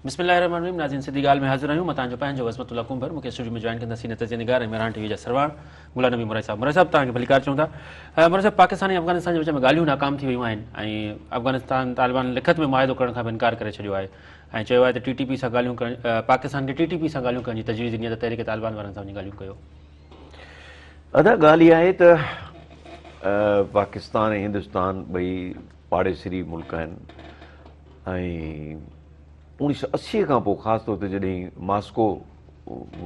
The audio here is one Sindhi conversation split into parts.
بسم الله الرحمن الرحيم ناظرين سڌي ڳالهه ۾ حاضر آهيون مان توهان جو پنهنجو عظمت الله ڪنڀر مون کي اسٽوڊيو ۾ جوائن ڪندا سينئر تجزيه نگار ۽ مهراڻ ٽي وي جا سرواڻ غلام نبي مورائي صاحب مورائي صاحب توهان کي ڀليڪار چئون ٿا مورائي صاحب پاڪستان ۽ افغانستان جي وچ ۾ ڳالهيون ناڪام ٿي ويون آهن ۽ افغانستان طالبان لکت ۾ معاهدو ڪرڻ کان به انڪار ڪري ڇڏيو آهي ۽ چيو آهي ته ٽي ٽي پي سان ڳالهيون ڪرڻ پاڪستان کي ٽي ٽي پي سان ڳالهيون ڪرڻ جي تجويز ڏني آهي ته تحريڪ طالبان وارن سان وڃي ڳالهيون ڪيو. ادا ڳالهه اها آهي ته پاڪستان ۽ هندستان ٻئي پاڙيسري ملڪ آهن ۽ 1980 کان پوء خاص طور تي جڏهن ماسڪو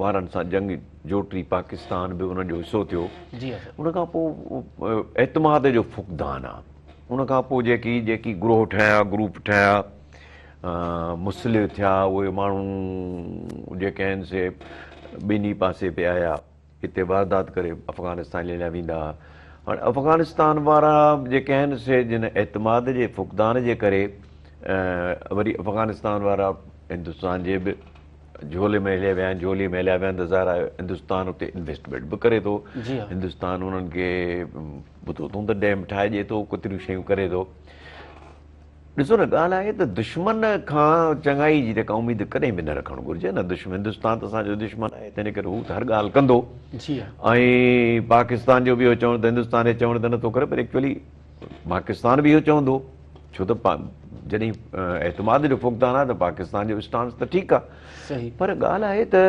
وارن سان جنگ جوٽي پاڪستان به ان جو حصو ٿيو ان کان پوء اعتماد جو فقدان آ ان کان پوء جيڪي جيڪي گروه ٺهيا گروپ ٺهيا مسلح ٿيا اهي ماڻهو جيڪي آهن سي ٻنهي پاسي پئي آيا هتي واردات ڪري افغانستان هليا ويندا ها هاڻي افغانستان وارا جيڪي آهن سي جن اعتماد جي فقدان جي ڪري وري افغانستان وارا هندستان جي به جهولي ۾ هليا ويا آهن جهولي ۾ هليا ويا آهن ته ظاهر آهي هندستان اتي انويسٽمينٽ به ڪري ٿو هندستان انهن کي ٻڌو اٿئون ته ڊيم ٺاهي ڏئي ٿو ڪيتريون شيون ڪري ٿو ڏسو نه ڳالهه آهي ته دشمن کان چڱائي جي ته ڪا اميد ڪڏهن به نه رکڻ گهرجي نه دشمن هندستان ته اسان جو دشمن آهي تنهن ڪري هو ته هر ڳالهه ڪندو ۽ پاڪستان جو به اهو چوڻ ته هندستان جي چوڻ ته نٿو ڪري پر ايڪچولي پاڪستان به اهو چوندو ڇو ته جڏهن اعتماد جو فقدان آهي ته پاڪستان جو اسٽانس ته ٺيڪ آهي پر ڳالهه آهي ته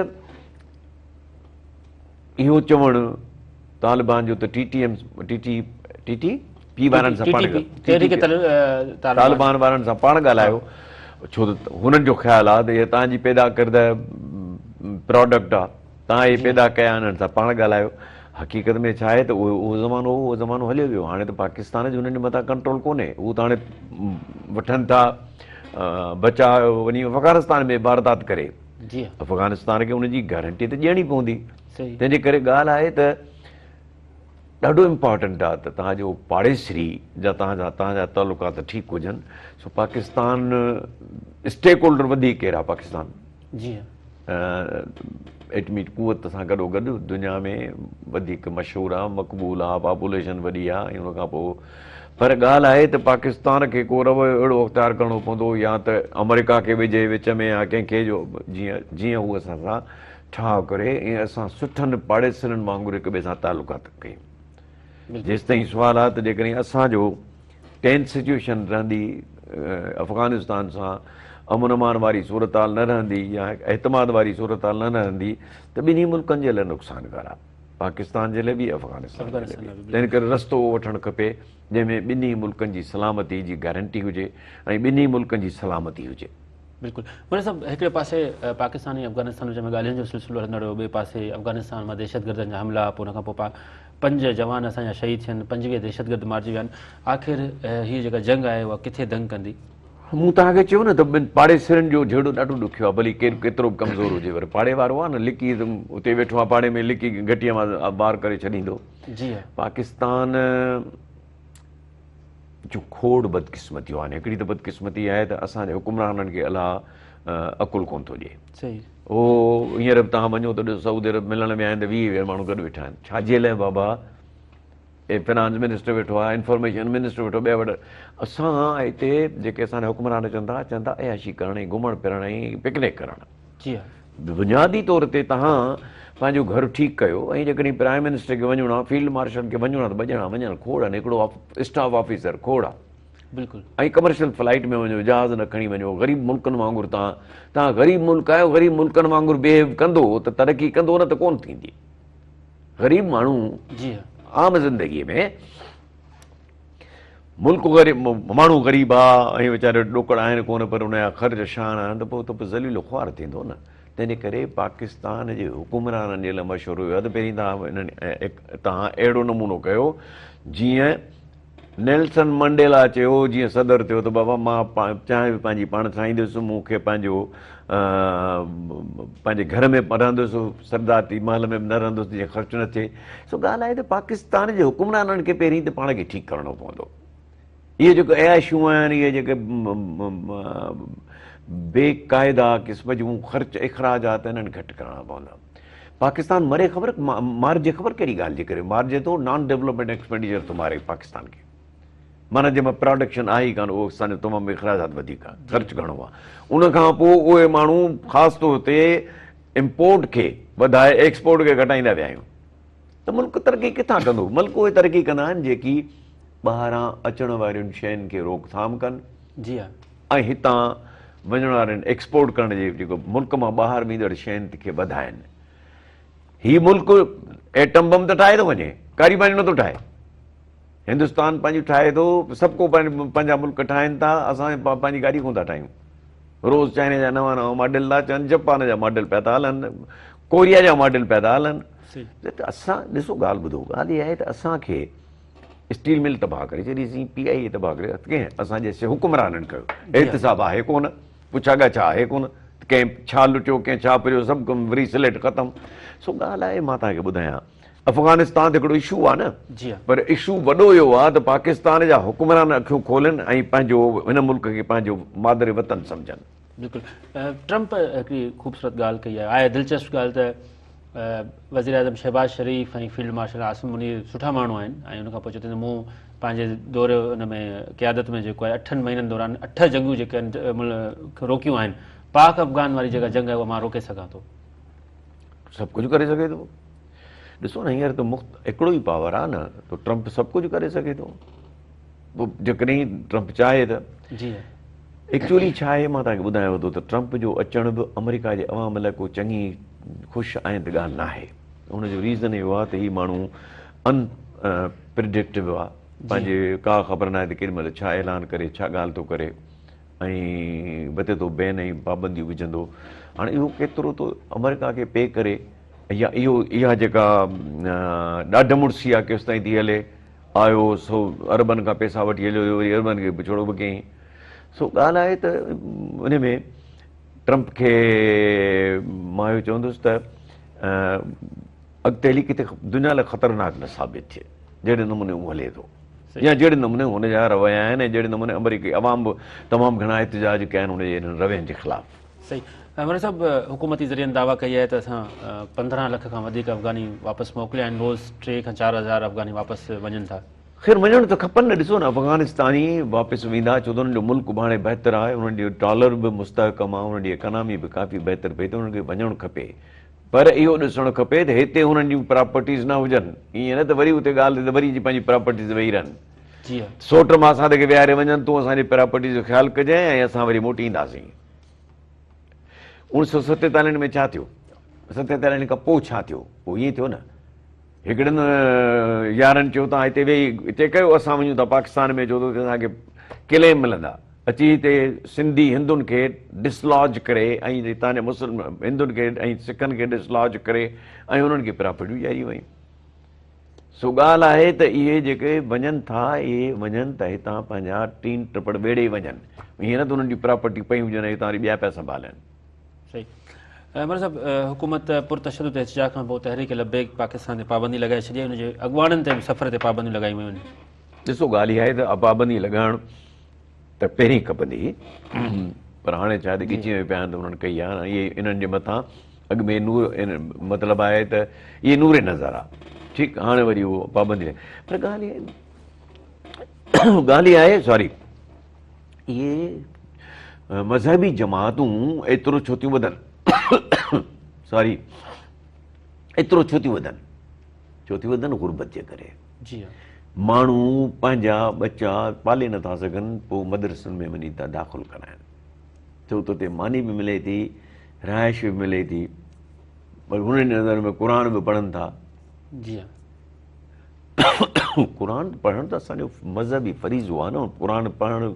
اهو چوڻ طالبان جو ته ٽي ٽي ايم ٽي ٽي ٽي ٽي پي وارن سان پاڻ طالبان وارن سان پاڻ ڳالهايو ڇو ته هنن جو خيال آهي ته اهي تان جي پيدا ڪرده پراڊڪٽ آهي تان اهي پيدا ڪيا انهن سان پاڻ ڳالهايو حقيقت ۾ ڇا آهي ته اهو اهو زمانو اهو زمانو هليو ويو هاڻي ته پاڪستان جو هنن جي مٿان ڪنٽرول ڪونهي هو ته هاڻي وٺن ٿا بچاء وڃي افغانستان ۾ واردات ڪري افغانستان کي ان جي گارنٽي ته ڏيڻي پوندي تنهن جي ڪري ڳالهه آهي ته ڏاڍو امپارٽنٽ آهي ته توهان جو پاڙيسري جا توهان جا توهان جا تعلقات ٺيڪ هجن سو پاڪستان اسٽيڪ هولڊر وڌيڪ ڪير آهي پاڪستان جي ايٽمي قوت سان گڏو گڏ دنيا ۾ وڌيڪ مشهور آهي مقبول آهي پاپوليشن وڏي آهي ۽ ان کان پوء پر ڳالهه آهي ته پاڪستان کي ڪو رويو اهڙو اختيار ڪرڻو پوندو يا ته آمريڪا کي وجهي وچ ۾ يا ڪنهن کي جو جيئن جيئن هو اسان سان ٺاهه ڪري ۽ اسان سٺن پاڙيسرين وانگر هڪ ٻئي سان تعلقات ڪيون. جيستائين سوال آهي ته جيڪڏهن اسان جو ٽينس سچوئيشن رهندي افغانستان سان امن امان واري صورتحال نه رهندي يا اعتماد واري صورتحال نه رهندي ته ٻنهي ملڪن جي لاء نقصانڪار آهي پاڪستان جي لاء به افغانستان جي لاء به تنهن ڪري رستو اهو وٺڻ کپي جنهن ۾ ٻنهي ملڪن جي سلامتي جي گارنٽي هجي ۽ ٻنهي ملڪن جي سلامتي هجي. بلڪل مريض صاحب هڪڙي پاسي پاڪستان ۽ افغانستان وچ ۾ ڳالهين جو سلسلو هلندڙ هيو ٻئي پاسي افغانستان مان دهشتگردن جا حملا پوء ان کان پوء پنج جوان اسان جا شهيد ٿين 25 دهشتگرد مارجي ويا آهن آخر هي جيڪا جنگ آهي اها ڪٿي دنگ ڪندي؟ مون توهان کي چيو نه ته ٻن پاڙيسرين جو جهيڙو ڏاڍو ڏکيو آهي ڀلي ڪير ڪيترو به ڪمزور هجي پر پاڙي وارو آهي نه لڪي اتي ويٺو آهي پاڙي ۾ لڪي گهٽيء مان وار ڪري ڇڏيندو جي پاڪستان جون کوڙ بدقسمتيون آهن. هڪڙي ته بدقسمتي آهي ته اسان جي حڪمرانن کي الله عقل ڪونه ٿو ڏئي. هو هينئر به توهان وڃو ته ڏسو سعودي عرب ملڻ ويا آهن ته 20 20 ماڻهو گڏ ويٺا آهن. ڇا جي لاء بابا؟ اي فنانس منسٽر ويٺو آهي، انفارميشن منسٽر ويٺو ٻيا وڏا اسان هتي جيڪي اسان جا حڪمران اچن ٿا چون ٿا عياشي ڪرڻ ۽ گهمڻ ڦرڻ ۽ پڪنڪ ڪرڻ. جي ها. بنيادي طور تي توهان پنهنجو گهر ٺيڪ ڪيو ۽ جيڪڏهن پرائم منسٽر کي وڃڻو آهي فيلڊ مارشل کي وڃڻو آهي ته ٻه ڄڻا وڃن کوڙ آهن هڪڙو اسٽاف آفيسر کوڙ آهي بلڪل ۽ ڪمرشل فلائيٽ ۾ وڃو جهاز نه کڻي وڃو غريب ملڪن وانگر توهان توهان غريب ملڪ آهيو غريب ملڪن وانگر بيهيو ڪندو ته ترقي ڪندو نه ته ڪونه ٿيندي غريب ماڻهو جي عام زندگي ۾ ملڪ غريب ماڻهو غريب آ ۽ ويچاري وٽ ڏوڪڙ آهن ڪونه پر ان جا خرچ شان آهن ته پوء ته پوء ذليل و خوار ٿيندو نه تنهن جي ڪري پاڪستان جي حڪمرانن جي لاء مشورو اهو آهي ته پهرين توهان انهن توهان اهڙو نمونو ڪيو جيئن نيلسن منڊيلا چيو جيئن صدر ٿيو ته بابا مان چانهه به پنهنجي پاڻ ٺاهيندس مون کي پنهنجو پنهنجي گهر ۾ رهندس سردارتي محل ۾ به نه رهندس جيئن خرچ نه ٿئي سو ڳالهه آهي ته پاڪستان جي حڪمرانن کي پهرين ته پاڻ کي ٺيڪ ڪرڻو پوندو. اهي جيڪي عياشيون آهن، اهي جيڪي بي قاعده قسم جون خرچ اخراجات آهن، انهن گهٽ ڪرڻا پوندا. پاڪستان مري خبر مارجي خبر ڪهڙي ڳالهه جي ڪري مارجي ٿو، نان ڊولپمينٽ ايڪسپينڊيچر ٿو ماري پاڪستان کي. معنيٰ جنهن مان پراڊڪشن آهي ئي ڪانه اهو اسان جو تمام اخراجات وڌيڪ آهي، خرچ گهڻو آهي. ان کان پوء اهي ماڻهو خاص طور تي امپورٽ کي وڌائي ايڪسپورٽ کي گهٽائيندا ويا آهيون ته ملڪ ترقي ڪٿان ڪندو؟ ملڪ اهي ترقي ڪندا آهن جيڪي ٻاهران اچڻ وارين شين کي روڪٿام ڪن جي ها. ۽ هتان وڃڻ وارين ايڪسپورٽ ڪرڻ جي جيڪو ملڪ مان ٻاهر ويندڙ شين کي وڌائن. هي ملڪ ايٽم بم ته ٺاهي ٿو وڃي، ڪاري پاڻي نٿو ٺاهي. هندستان پنهنجون ٺاهي ٿو، سڀ ڪو پنهنجا ملڪ ٺاهن ٿا، اسان پنهنجي گاڏي ڪونه ٿا ٺاهيون. روز چائنا جا نوان نوان ماڊل ٿا اچن، جپان جا ماڊل پيا ٿا هلن، ڪوريا جا ماڊل پيا ٿا هلن. ته اسان ڏسو ڳالهه ٻڌو، ڳالهه اها آهي ته اسان کي اسٽيل مل تباهه ڪري ڇڏي سين، پي آء اي تباهه ڪري، ڪنهن اسان جي حڪمرانن ڪيو، احتساب آهي ڪونه، پڇا ڳاڇا آهي ڪونه، ڪنهن ڇا لٽيو ڪنهن ڇا ڦريو، سڀ ڪم وري سليٽ ختم. سو ڳالهه آهي مان توهان کي ٻڌايان افغانستان ته هڪڙو اشو آهي نه پر اشو وڏو اهو آهي ته پاڪستان جا حڪمران اکيون کولن ۽ پنهنجو هن ملڪ کي پنهنجو مادر وطن سمجهن. بلڪل ٽرمپ هڪڙي خوبصورت ڳالهه ڪئي آهي، آهي دلچسپ ڳالهه ته وزيراعظم شهباز شريف ۽ فيلڊ مارشل عاصم منير سٺا ماڻهو آهن ۽ ان کان پوء چئي ٿو ته مون پنهنجي دور ان ۾ قيادت ۾ جيڪو آهي اٺن مهينن دوران اٺ جنگون جيڪي آهن روڪيون آهن، پاڪ افغان واري جيڪا جنگ آهي اها مان روڪي سگهان ٿو. سڀ ڪجهه ڪري سگهي ٿو. ڏسو نه هينئر ته مخت هڪڙو ئي پاور آهي نه ته ٽرمپ سڀ ڪجهه ڪري سگهي ٿو پوء جيڪڏهن ٽرمپ چاهي ته. جي ايڪچولي ڇا آهي مان توهان کي ٻڌايان ٿو ته ٽرمپ جو اچڻ به آمريڪا جي عوام لاء ڪو چڱي خوش آئند ڳالهه ناهي. ان جو ريزن اهو آهي ته هي ماڻهو ان پرڊڪٽيبل آهي، پنهنجي ڪا خبر ناهي ته ڪيڏي مهل ڇا اعلان ڪري ڇا ڳالهه ٿو ڪري ۽ وتي ٿو بين ۽ پابنديون وجهندو. هاڻي اهو ڪيترو ٿو آمريڪا کي پي ڪري يا اهو اها جيڪا ڏاڍ مڙسي آهي ڪيستائين ٿي هلي. آيو سو عربن کان پيسا وٺي هليو ويو وري عربن کي بڇڙو به ڪيائين. سو ڳالهه آهي ته ان ۾ ٽرمپ کي مان اهو چوندس ته اڳتي هلي ڪٿي دنيا لاء خطرناڪ نه ثابت ٿئي جهڙي نموني هو هلي ٿو يا جهڙي نموني هن جا رويا آهن ۽ جهڙي نموني آمريڪي عوام به تمام گهڻا احتجاج ڪيا آهن هن جي انهن روين جي خلاف. صحيح عمران صاحب حڪومتي ذريعن دعويٰ ڪئي آهي ته اسان 15 لک کان وڌيڪ افغاني واپس موڪليا آهن، روز 3 کان 4 هزار افغاني واپس وڃن ٿا. خير وڃڻ ته کپن نه، ڏسو نه افغانستاني واپس ويندا ڇو ته انهن جو ملڪ به هاڻي بهتر آهي، انهن جو ڊالر به مستحڪم آهي، انهن جي اڪانامي به ڪافي بهتر پئي ته انهن کي وڃڻ کپي پر اهو ڏسڻ کپي ته هتي انهن جون پراپرٽيز نه هجن، ائين نه ته وري اتي ڳالهه ٿئي ته وري اچي پنهنجي پراپرٽيز تي ويهي رهن. جي ها. سوٽ مان اسان کي ويهاري وڃن، تون اسان جي پراپرٽيز جو خيال ڪجانء ۽ اسان وري موٽي اينداسين. 1947 ۾ ڇا ٿيو؟ 47 کان پوء ڇا ٿيو؟ پوء ائين ٿيو نه، هڪڙن يارن چيو توهان هتي ويهي هتي ڪيو، اسان وڃون ٿا پاڪستان ۾، ڇو ته اتي اسان کي ڪليم ملندا. اچي هتي سنڌي هندن کي ڊسلاج ڪري ۽ هتان جي مسلم هندن کي ۽ سکن کي ڊسلاج ڪري ۽ انهن کي پراپرٽيون ڏياريون ويون. سو ڳالهه آهي ته اهي جيڪي وڃن ٿا اهي وڃن ته هتان پنهنجا ٽين ٽپڙ ويڙهي وڃن، ائين نه ته انهن جون پراپرٽيون پيون هجن ۽ هتان وري ٻيا پيا سنڀالين. صحيح عمر صاحب حڪومت پرتشدد احتجاج کان پوء تحريڪ لبيڪ پاڪستان تي پابندي لڳائي ڇڏي ۽ ان جي اڳواڻن تي به سفر تي پابنديون لڳايون ويون آهن. ڏسو ڳالهه اها آهي ته پابندي لڳائڻ ته پهرين کپندي هئي پر هاڻي ڇا آهي ته ڳچيء ۾ پيا آهن ته انهن ڪئي آهي اهي انهن جي مٿان اڳ ۾ نور مطلب آهي ته اهي نور نظر آ ٺيڪ هاڻي وري اهو پابندي پر ڳالهه ڳالهه اها آهي سوري اهي مذهبي جماعتون ايترو ڇو ٿيون وڌن سوري ايترو ڇو ٿيون وڌن ڇو ٿيون وڌن غربت جي ڪري جي ماڻهو پنهنجا ٻچا پالي نٿا سگهن پوء مدرسن ۾ وڃي ٿا داخل ڪرائن ڇو ته اتي ماني به ملي ٿي رهائش به ملي ٿي پر هنن جي نظر ۾ قرآن به پڙهن ٿا. جي قرآن پڙهڻ ته اسان جو مذهبي فريضو آهي نه قرآن پڙهڻ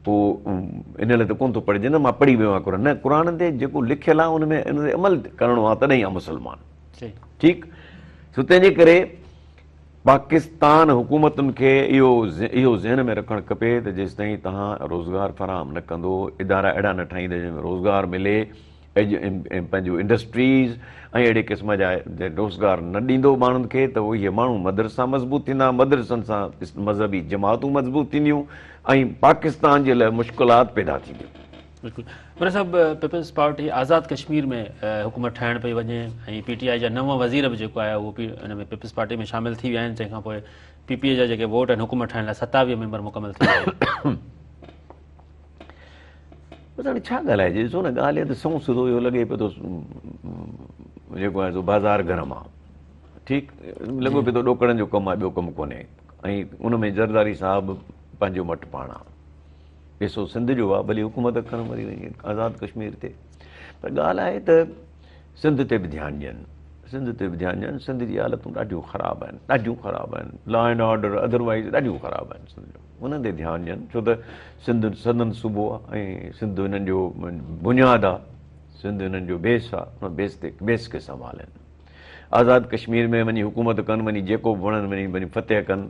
پوء ان لاء ته ڪونه ٿو پڙهجي نه مان پڙهي ويو آهيان قرآن نه قرآن تي جيڪو لکيل آهي ان ۾ ان تي عمل ڪرڻو آهي تڏهن آهي مسلمان ٺيڪ سو تنهن جي ڪري پاڪستان حڪومتن کي اهو اهو ذهن ۾ رکڻ کپي ته جيستائين توهان روزگار فراهم نه ڪندو، ادارا اهڙا نه ٺاهيندو جنهن ۾ روزگار ملي، پنهنجون انڊسٽريز ۽ اهڙي قسم جا روزگار نه ڏيندو ماڻهن کي ته اهي ماڻهو مدرسا مضبوط ٿيندا، مدرسن سان مذهبي جماعتون مضبوط ٿينديون ۽ پاڪستان جي لاء مشڪلات پيدا ٿينديون. بلڪل مرزا صاحب پيپلز پارٽي آزاد ڪشمير ۾ حڪومت ٺاهڻ پئي وڃي ۽ پي ٽي آء جا نو وزير به جيڪو آهي اهو ان ۾ پيپلز پارٽي ۾ شامل ٿي ويا آهن، تنهن کان پوء پي پي جا جيڪي ووٽ آهن حڪومت ٺاهڻ لاء 27 ميمبر مڪمل ٿي ويا آهن. بس هاڻي ڇا ڳالهائجي ڏسو نه ڳالهه اها ته سنئون سڌو اهو لڳي پيو ٿو جيڪو آهي سو بازار گرم آهي ٺيڪ لڳو پيو ٿو ڏوڪڙن جو ڪم آهي ٻيو ڪم ڪونهي ۽ ان ۾ زرداري صاحب پنهنجو مٽ پاڻ آهي پيسو سنڌ جو آهي ڀلي حڪومت ڪرڻ وري وڃي آزاد ڪشمير تي پر ڳالهه آهي ته سنڌ تي به ڌيان ڏين سنڌ تي به ڌيان ڏين سنڌ جي حالتون ڏاڍيون خراب آهن ڏاڍيون خراب آهن لا اينڊ آرڊر ادروائز ڏاڍيون خراب آهن سنڌ جو انهن تي ڌيان ڏين ڇو ته سنڌ سندن صوبو آهي ۽ سنڌ هنن جو بنياد آهي سنڌ هنن جو بيس آهي ان بيس تي بيس کي سنڀالين آزاد ڪشمير ۾ وڃي حڪومت ڪن وڃي جيڪو به وڻن وڃي وڃي فتح ڪن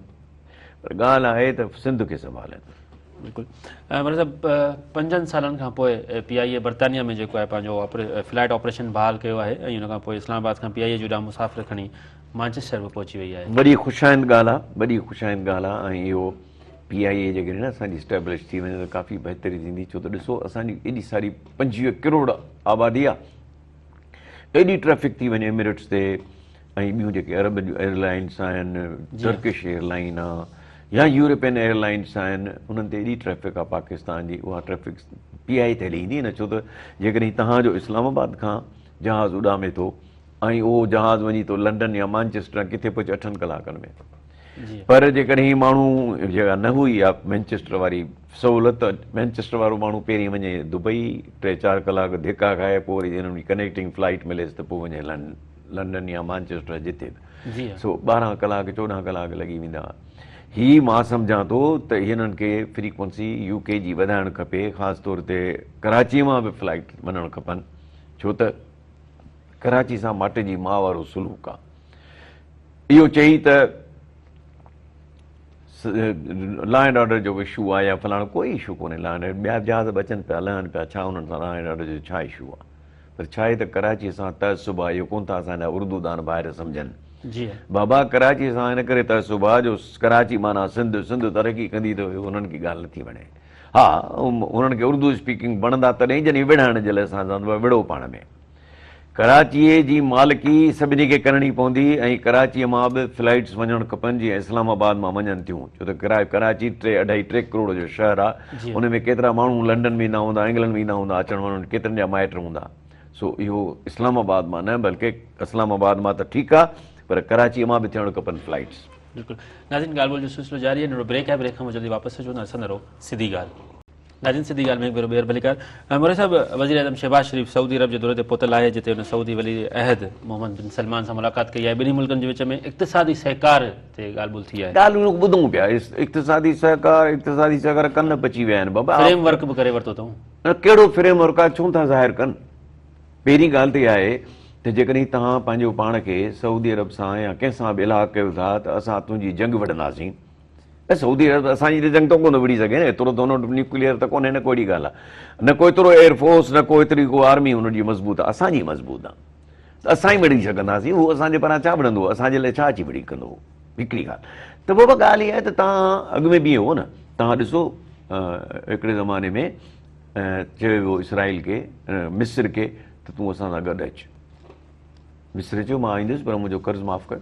پر ڳالهه آهي ته سنڌ کي سنڀالين. بلڪل مرزا صاحب پنجن سالن کان پوء پي آء اي برطانيا ۾ جيڪو آهي پنهنجو فلائيٽ آپريشن بحال ڪيو آهي ۽ ان کان پوء اسلام آباد کان پي آء اي جون اڏام مسافر کڻي مانچسٽر به پهچي وئي آهي. وڏي خوش آئند ڳالهه آهي وڏي خوش آئند ڳالهه آهي ۽ اهو پي آء اي جيڪڏهن اسان جي اسٽيبلش ٿي وڃي ته ڪافي بهتري ٿيندي ڇو ته ڏسو اسان جي ايڏي ساري 25 ڪروڙ آبادي آهي ايڏي ٽريفڪ ٿي وڃي ايمريٽس تي ۽ ٻيون جيڪي عرب جون ايئر لائنس آهن ٽرڪش ايئر لائن آ يا يورپين ايئر لائنس آهن انهن تي ايڏي ٽريفڪ آ پاڪستان جي اها ٽريفڪ پي آء اي تي هلي ايندي نه ڇو ته جيڪڏهن توهان جو اسلام آباد کان جهاز اڏامي ٿو ۽ اهو جهاز وڃي ٿو لنڊن يا مانچسٽر ڪٿي پهچي اٺن ڪلاڪن ۾ پر جيڪڏهن ماڻهو جيڪا نه هئي اها مينچسٽر واري سهولت مينچسٽر وارو ماڻهو پهرين وڃي دبئي ٽي چار ڪلاڪ ڌڪا کائي پوء وري هن جي ڪنيڪٽنگ فلائيٽ مليس ته پوء وڃي لنڊن يا مانچسٽر جتي به سو 12 ڪلاڪ 14 ڪلاڪ لڳي ويندا هي مان سمجهان ٿو ته هنن کي فريڪوئنسي يو ڪي جي وڌائڻ کپي خاص طور تي ڪراچي مان به فلائيٽ وڃڻ کپن ڇو ته ڪراچي سان ماٽيجي ماء وارو سلوڪ آ اهو چئي ته لا اينڊ آرڊر جو اشو آهي يا فلاڻو ڪوئي اشو ڪونهي لا اينڊ آرڊر ٻيا جهاز به اچن پيا لهن پيا ڇا انهن سان لا اينڊ آرڊر جو ڇا اشو آهي پر ڇا آهي ته ڪراچي سان تعصب آهي اهو ڪونه ٿا اسان جا اردو دان ڀائر سمجهن جي بابا ڪراچي سان ان ڪري تعصب آهي جو ڪراچي معنيٰ سنڌ سنڌ ترقي ڪندي ته انهن کي ڳالهه نٿي وڻي ها انهن کي اردو اسپيڪنگ وڻندا تڏهن جڏهن وڙهڻ جي لاء اسان سان وڙهو پاڻ ۾ ڪراچيء جي مالڪي سڀني کي ڪرڻي پوندي ۽ ڪراچيء مان به فلائيٽس وڃڻ کپن جيئن اسلام آباد مان وڃن ٿيون ڇو ته ڪراچي ٽي اڍائي ٽي ڪروڙ جو شهر آهي ان ۾ ڪيترا ماڻهو لنڊن ويندا هوندا انگلنڊ ويندا هوندا اچڻ وڃڻ ڪيترن جا مائٽ هوندا سو اهو اسلام آباد مان نه بلڪه اسلام آباد مان ته ٺيڪ آهي پر ڪراچيء مان به ٿيڻ کپن فلائيٽس. بلڪل ناظرين ڳالهه ٻولهه جو سلسلو جاري آهي ننڍڙو بريڪ آهي بريڪ کان پوء جلدي واپس اچون ٿا ڏسندا رهو سڌي ڳالهه. ناظرين سڌي ڳالهه ۾ هڪ ڀيرو ٻيهر ڀليڪار موري صاحب وزيراعظم شهباز شريف سعودي عرب جي دوري تي پهتل آهي جتي هن سعودي ولي عهد محمد بن سلمان سان ملاقات ڪئي آهي ٻنهي ملڪن جي وچ ۾ اقتصادي سهڪار تي ڳالهه ٻولهه ٿي آهي. ڳالهيون ٻڌون پيا اقتصادي سهڪار اقتصادي سهڪار ڪن پچي ويا آهن بابا. فريم ورڪ به ڪري ورتو اٿئون. ڪهڙو فريم ورڪ آهي ڇو نٿا ظاهر ڪن پهرين ڳالهه ته اها آهي ته جيڪڏهن توهان پنهنجو پاڻ کي سعودي عرب سان يا ڪنهن سان به الحاق ڪيو ٿا ته اسان تنهنجي جنگ وڙهنداسين ۽ سعودي عرب اسان جي ته جنگ ته ڪونه وڙهي سگهي نه ايترو ته هن وٽ نيوڪليئر ته ڪونهي نه ڪو اهڙي ڳالهه آهي نه ڪو ايترو ايئر فورس نه ڪو ايتري ڪو آرمي هن جي مضبوط آهي اسان جي مضبوط آهي ته اسان ئي وڙهي سگهنداسين هو اسان جي پران ڇا وڙهندو اسان جي لاء ڇا اچي وڙهي ڪندو هڪڙي ڳالهه ته بابا ڳالهه اها آهي ته توهان اڳ ۾ به هو نه توهان ڏسو هڪڙي زماني ۾ چيو ويو اسرائيل کي مصر کي ته تون اسان سان گڏ اچ مصر چيو مان ايندس پر منهنجو قرض معاف ڪر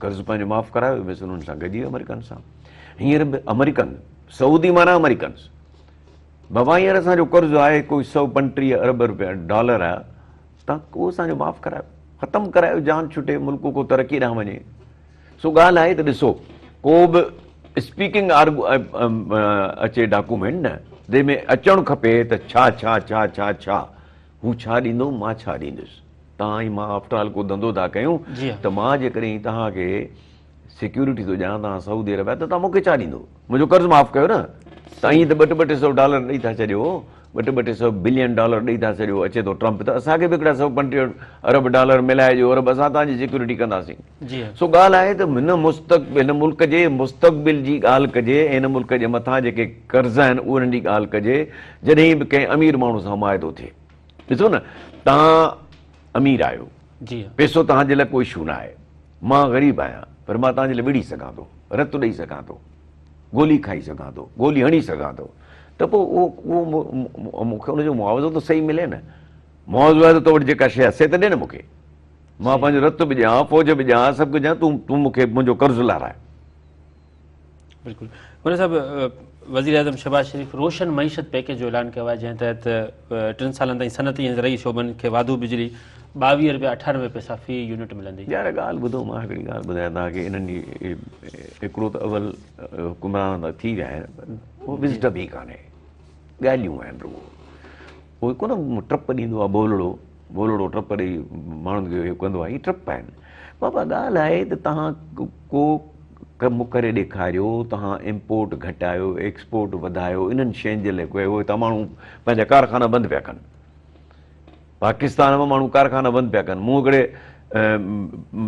قرض پنهنجو معاف ڪرايو مصر انهن سان گڏجي ويو آمريڪن سان هينئر به آمريڪن سعودي معنيٰ آمريڪنس بابا هينئر اسان جو قرض آهي ڪوئي 135 ارب روپيا ڊالر آهي تان اهو اسان جو معاف ڪرايو ختم ڪرايو جان ڇٽي ملڪ کو ترقي ڏانهن وڃي سو ڳالهه آهي ته ڏسو ڪو به اسپيڪنگ اچي ڊاڪومينٽ نه جنهن ۾ اچڻ کپي ته ڇا ڇا ڇا ڇا ڇا هو ڇا ڏيندو مان ڇا ڏيندس. توهان ۽ مان آفٽر آل ڪو ڌنڌو ٿا ڪيون ته مان جيڪڏهن توهان کي سيڪيورٽي ٿو ڏيان توهان سعودي عرب آهيو ته توهان مون کي ڇا ڏيندو منهنجو قرض معاف ڪيو نه توهين ته ٻه ٽي ٻه ٽي سو ڊالر ڏئي ٿا ڇڏيو ٻه ٽي ٻه ٽي سو بلين ڊالر ڏئي ٿا ڇڏيو اچي ٿو ٽرمپ ته اسان کي به هڪڙا 135 ارب ڊالر ملائي ڏيو ارب اسان توهان جي سيڪيورٽي ڪنداسين سو ڳالهه آهي ته هن مستقبل هن ملڪ جي مستقبل جي ڳالهه ڪجي ۽ هن ملڪ جي مٿان جيڪي قرض آهن انهن جي ڳالهه ڪجي جڏهن به ڪنهن امير ماڻهو سان معاهدو ٿئي ڏسو نه توهان امير آهيو جي پيسو توهان جي لاء ڪو اشو نه آهي مان غريب آهيان پر مان توهان جي لاء وڙهي سگهان ٿو رت ڏئي سگهان ٿو گولي کائي سگهان ٿو گولي هڻي سگهان ٿو ته پوء اهو اهو مون کي ان جو معاوضو ته صحيح ملي نه معاوضو آهي ته تو وٽ جيڪا شيء آهي سي ته ڏي نه مون کي. مان پنهنجو رت به ڏيان، فوج به ڏيان، سڀ ڪجهه ڏيان، تون تون مون کي منهنجو قرض لاراء. بلڪل مولوي صاحب وزيراعظم شهباز شريف روشن معيشت پيڪيج جو اعلان ڪيو آهي جنهن تحت 3 سالن تائين صنعتي ۽ زرعي شعبن کي واڌو بجلي 22 رپيا 98 پئسا في يونٽ ملندي. يار ڳالهه ٻڌو مان هڪڙي ڳالهه ٻڌايان توهان کي انهن جي هڪڙو ته اول حڪمران ته ٿي ويا آهن اهو وزڊم ئي ڪانهي ڳالهيون آهن رڳو اهو ڪونه ٽپ ڏيندو آهي بولڙو بولڙو ٽپ ڏئي ماڻهن کي اهو ڪندو آهي هي ٽپ آهن بابا ڳالهه آهي ته توهان ڪو ڪم ڪري ڏيکاريو توهان امپورٽ گهٽايو ايڪسپورٽ وڌايو انهن شين جي لاء ڪيو هتان ماڻهو پنهنجا ڪارخانا بند پيا ڪن پاڪستان مان ماڻهو ڪارخانا بند پيا ڪن مون هڪڙي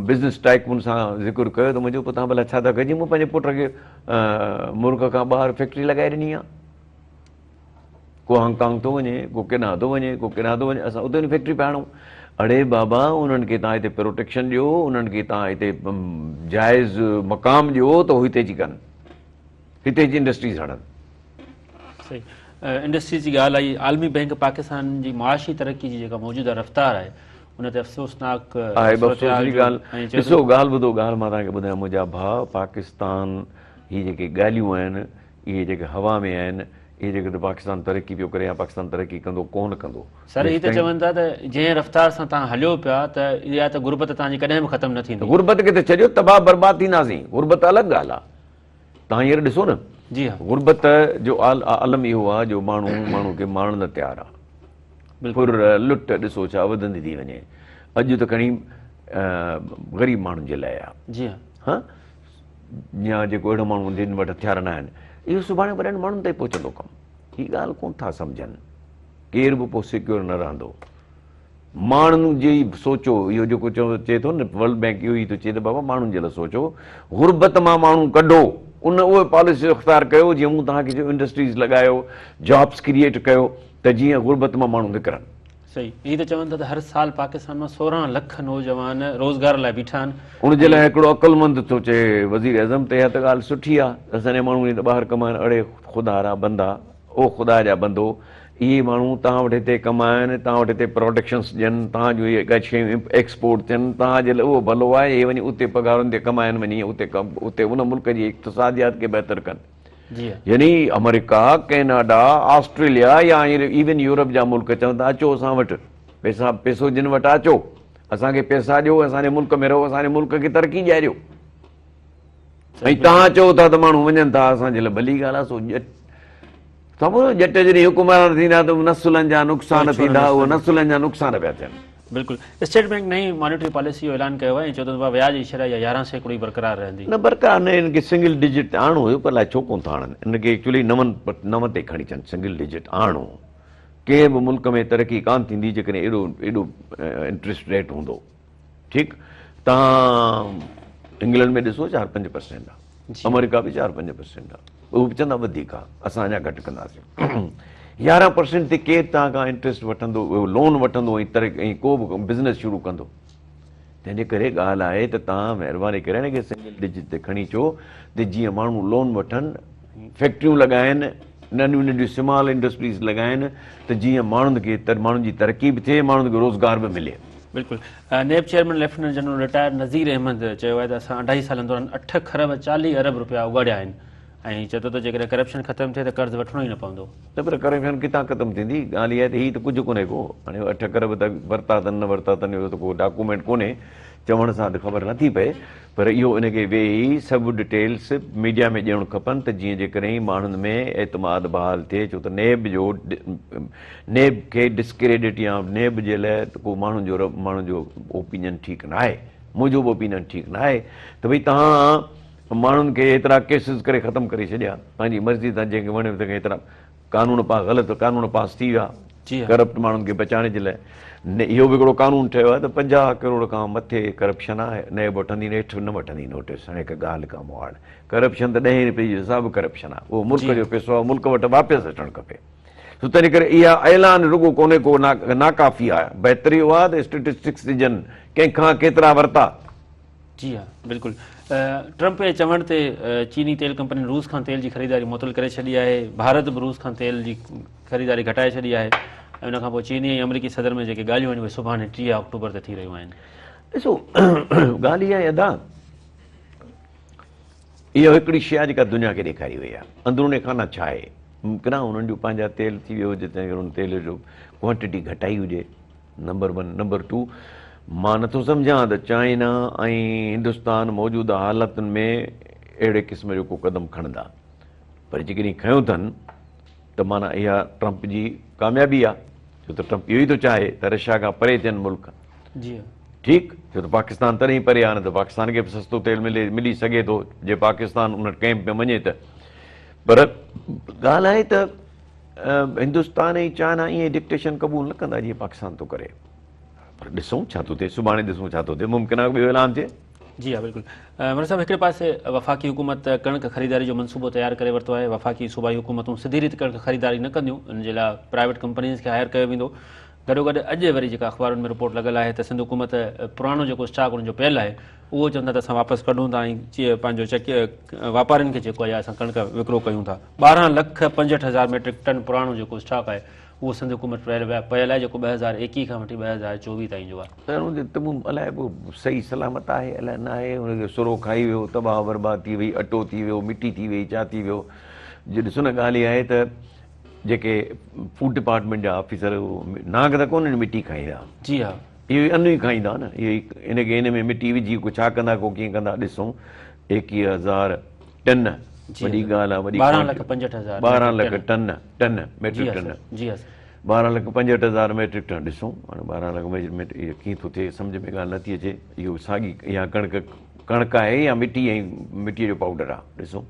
بزنس ٽائيڪون سان ذڪر ڪيو ته منهنجو پوء توهان ڀلا ڇا ٿا ڪجي مون پنهنجي پٽ کي ملڪ کان ٻاهر فيڪٽري لڳائي ڏني آهي ڪو هانگ ڪانگ ٿو وڃي، ڪو ڪيڏانهن ٿو وڃي، ڪو ڪيڏانهن ٿو وڃي، اسان اتي وڃي فيڪٽري پيا هڻون. اڙي بابا انهن کي توهان هتي پروٽيڪشن ڏيو، انهن کي توهان هتي جائز مقام ڏيو ته هو هتي اچي ڪن، هتي اچي انڊسٽريز هڻن. صحيح انڊسٽريز جي ڳالهه آئي، عالمي بئنڪ پاڪستان جي معاشي ترقي جي جيڪا موجوده رفتار آهي ان تي افسوسناڪ آهي به افسوس جي ڳالهه. ڏسو ڳالهه ٻڌو، ڳالهه مان توهان کي ٻڌايان منهنجا ڀاء، پاڪستان هي جيڪي ڳالهيون آهن اهي جيڪي هوا ۾ آهن، اهي جيڪي ته پاڪستان ترقي پيو ڪري يا پاڪستان ترقي ڪندو ڪونه ڪندو. سر هي ته چون ٿا ته جنهن رفتار سان توهان هليو پيا ته اها ته غربت توهان جي ڪڏهن به ختم نه ٿيندي. غربت کي ته ڇڏيو تباهه برباد ٿينداسين، غربت الڳ ڳالهه آهي. توهان هينئر ڏسو نه جي ها. غربت جو عالم اهو آهي جو ماڻهو ماڻهو کي مارڻ لاء تيار آهي. ڦر لٽ ڏسو ڇا وڌندي ٿي وڃي. اڄ ته کڻي غريب ماڻهن جي لاء آهي. جي ها. ها يا جيڪو اهڙو ماڻهو جن وٽ هٿيار نه آهن، اهو سڀاڻي وڏن ماڻهن تائين پهچندو ڪم. هي ڳالهه ڪونه ٿا سمجهن. ڪير به پوء سيڪيور نه رهندو. ماڻهن جي ئي سوچو، اهو جيڪو چئي ٿو نه ورلڊ بينڪ اهو ئي ٿو چئي ته بابا ماڻهن جي لاء سوچو، غربت مان ماڻهو ڪڍو، ان اهي پاليسيون اختيار ڪيو جيئن مون توهان کي چيو انڊسٽريز لڳايو، جابس ڪريئيٽ ڪيو ته جيئن غربت مان ماڻهو نڪرن. صحيح هي ته چون ٿا ته هر سال پاڪستان مان 16 لک نوجوان روزگار لاء بيٺا آهن. ان جي لاء هڪڙو عقلمند ٿو چئي وزير اعظم ته اها ته ڳالهه سٺي آهي اسان جا ماڻهو وڃي ته ٻاهر ڪمائن اڙي خدا را بندا او خدا جا بندو اهي ماڻهو توهان وٽ هتي ڪمائن توهان وٽ هتي پروڊڪشنس ڏين توهان جون اهي شيون ايڪسپورٽ ٿين توهان جي لاء اهو ڀلو آهي اهي وڃي اتي پگهارن تي ڪمائن وڃي اتي اتي ان ملڪ جي اقتصاديات کي بهتر ڪن. يعني آمريڪا، ڪئناڊا، آسٽريليا يا ايون يورپ جا ملڪ چون ٿا اچو اسان وٽ پيسا پيسو جن وٽ اچو اسان کي پيسا ڏيو اسان جي ملڪ ۾ رهو اسان جي ملڪ کي ترقي ڏياريو ۽ توهان چئو ٿا ته ماڻهو وڃن ٿا اسان جي لاء ڀلي ڳالهه آهي سو سمورو ڄٽ جڏهن حڪمران ٿيندا ته نسلن جا نقصان ٿيندا اهو نسلن جا نقصان پيا ٿين. بلڪل اسٽيٽ بينڪ نئين مانيٽري پاليسي جو اعلان ڪيو آهي ۽ چيو ته وياج جي شرح اها 11% ئي برقرار رهندي. نه برقرار نه ان کي سنگل ڊجٽ تي آڻڻو هيو پر الائي ڇو ڪونه ٿا آڻن ان کي ايڪچولي نون نو تي کڻي اچن سنگل ڊجٽ آڻڻو هو ڪنهن به ملڪ ۾ ترقي ڪانه ٿيندي جيڪڏهن ايڏو ايڏو انٽريسٽ ريٽ هوندو ٺيڪ تهان انگلنڊ ۾ ڏسو 4 5% آ آمريڪا به 4 5% آ اهو به چوندا وڌيڪ آ اسان اڃا گهٽ ڪنداسين 11% تي ڪير توهان کان انٽريسٽ وٺندو لون وٺندو ۽ ۽ ڪو به بزنس شروع ڪندو تنهن جي ڪري ڳالهه آهي ته توهان مهرباني ڪري هن کي سنگل ڊجٽ تي کڻي اچو ته جيئن ماڻهو لون وٺن فيڪٽريون لڳائن ننڍيون ننڍيون سمال انڊسٽريز لڳائن ته جيئن ماڻهن کي ماڻهن جي ترقي به ٿئي ماڻهن کي روزگار به ملي. بلڪل NAB chairman lieutenant general retired Nazir Ahmed چيو آهي ته اسان اڍائي سالن دوران 8 کرب 40 ارب رپيا اڳاڙيا آهن ۽ چئي ٿو ته جيڪڏهن ڪرپشن ختم ٿئي ته قرض وٺڻو ئي نه پوندو. نه پر ڪرپشن ڪٿان ختم ٿيندي ڳالهه اها آهي ته هي ته ڪجهه ڪونهي ڪو هاڻي 8 کرب ته ورتا اٿن نه ورتا اٿن اهو ته ڪو ڊاڪومينٽ ڪونهي چوڻ سان ته خبر نٿي پئي پر اهو ان کي ويهي سڀ ڊٽيلس ميڊيا ۾ ڏيڻ کپن ته جيئن جيڪڏهن ماڻهن ۾ اعتماد بحال ٿئي ڇو ته نيب جو نيب کي ڊسڪريڊٽ يا نيب جي لاء ته ڪو ماڻهن جو ماڻهن جو اوپينين ٺيڪ نه آهي منهنجو به اوپينين ٺيڪ نه آهي ته ڀئي توهان ماڻهن کي ايترا ڪيسز ڪري ختم ڪري ڇڏيا پنهنجي مرضي سان جنهن کي وڻيو تنهن کي ايترا قانون پاس غلط قانون پاس ٿي ويا ڪرپٽ ماڻهن کي بچائڻ جي لاء اهو به هڪڙو قانون ٺهيو آهي ته 50 ڪروڙ کان مٿي ڪرپشن آهي نيب وٺندي نيٺ نه وٺندي نوٽيس هاڻي هڪ ڳالهه کان مهاڙ ڪرپشن ته ڏهين رپئي جو حساب ڪرپشن آهي اهو ملڪ جو پيسو آهي ملڪ وٽ واپس اچڻ کپي سو تنهن ڪري اها اعلان رڳو ڪونهي ڪو ناڪافي آهي بهتر اهو آهي ته اسٽيٽسٽڪس ڏجن ڪنهن کان ڪيترا ورتا. جي ها بلڪل ٽرمپ جي چوڻ تي چيني تيل ڪمپنين روس کان تيل جي خريداري معطل ڪري ڇڏي آهي ڀارت به روس کان تيل جي خريداري گهٽائي ڇڏي آهي ۽ ان کان پوء چيني ۽ آمريڪي صدر ۾ جيڪي ڳالهيون آهن اهي سڀاڻي 30 آڪٽوبر تي ٿي رهيون آهن. ڏسو ڳالهه اها آهي ادا اها هڪڙي شيء آهي جيڪا دنيا کي ڏيکاري وئي آهي اندروني خانه ڇا آهي ممڪن آهي انهن جو پنهنجا تيل ٿي ويو هجي تنهن ڪري ان تيل جو ڪوانٽيٽي گهٽائي هجي نمبر ون نمبر ٽو مان نٿو سمجهان ته چائنا ۽ هندستان موجوده حالتن ۾ اهڙي قسم جو ڪو قدم کڻندا پر جيڪڏهن کنيو اٿن ته معنيٰ اها ٽرمپ جي ڪاميابي آهي ڇو ته ٽرمپ اهو ئي ٿو چاهي ته رشيا کان پري ٿين ملڪ جي ٺيڪ ڇو ته پاڪستان تڏهن ئي پري آهي نه ته پاڪستان کي به سستو تيل ملي ملي سگهي ٿو جي پاڪستان ان ڪئمپ ۾ وڃي ته پر ڳالهه آهي ته هندستان ۽ چائنا ائين ڊڪٽيشن قبول نه ڪندا جيئن پاڪستان ٿو ڪري پر ڏسون ڇا ٿو ٿئي سڀاڻي ڏسون ڇا ٿو ٿئي ممڪن آهي ٻيو اعلان ٿئي. جي ها بلڪل مرزا صاحب هڪڙي پاسي وفاقي حڪومت ڪڻڪ خريداري جو منصوبو تيار ڪري ورتو آهي وفاقي صوبائي حڪومتون سڌي ريت ڪڻڪ خريداري نه ڪنديون ان جي لاء پرائيويٽ ڪمپنيز کي هائر ڪيو ويندو گڏو گڏ اڄ وري جيڪا اخبارن ۾ رپورٽ لڳل آهي ته سنڌ حڪومت پراڻو جيڪو اسٽاڪ ان جو پيل آهي اهو چون ٿا ته اسان واپس ڪڍون ٿا ۽ پنهنجو چڪي واپارين کي جيڪو آهي اسان ڪڻڪ وڪرو ڪيون ٿا 12 لک 65 هزار ميٽرڪ ٽن پراڻو جيڪو اسٽاڪ آهي اهو سنڌ حڪومت پيل آهي جيڪو 2021 کان وٺي 2024 تائين جو آهي. سر ان جو تمام الائي به صحيح سلامت آهي الائي نه آهي ان کي سرو کائي ويو تباهه برباد ٿي وئي اٽو ٿي ويو مٽي ٿي وئي ڇا ٿي ويو جي ڏسو نه ڳالهه اها آهي ته جيڪي فوڊ ڊپارٽمينٽ جا آفيسر نانگ ته ڪونهن مٽي کائيندا. جي ها. اهو ئي ان ئي کائيندا نه اهو ئي ان کي ان ۾ مٽي وجهي ڪو ڇا ڪندا ڪو ڪيئن ڪندا ڏسون 21000 ٽن وڏي ڳالهه آهي وڏي 12 لک 65000 12 لک ٽن ٽن ميٽرڪ ٽن جي ها سر 12 لک 65000 ميٽرڪ ٽن ڏسون هاڻي 12 لک ميٽرڪ اهو ڪيئن ٿو ٿئي سمجهه ۾ ڳالهه نٿي اچي اهو ساڳي اها ڪڻڪ ڪڻڪ آهي يا مٽي ۽ مٽي جو پائوڊر آهي ڏسون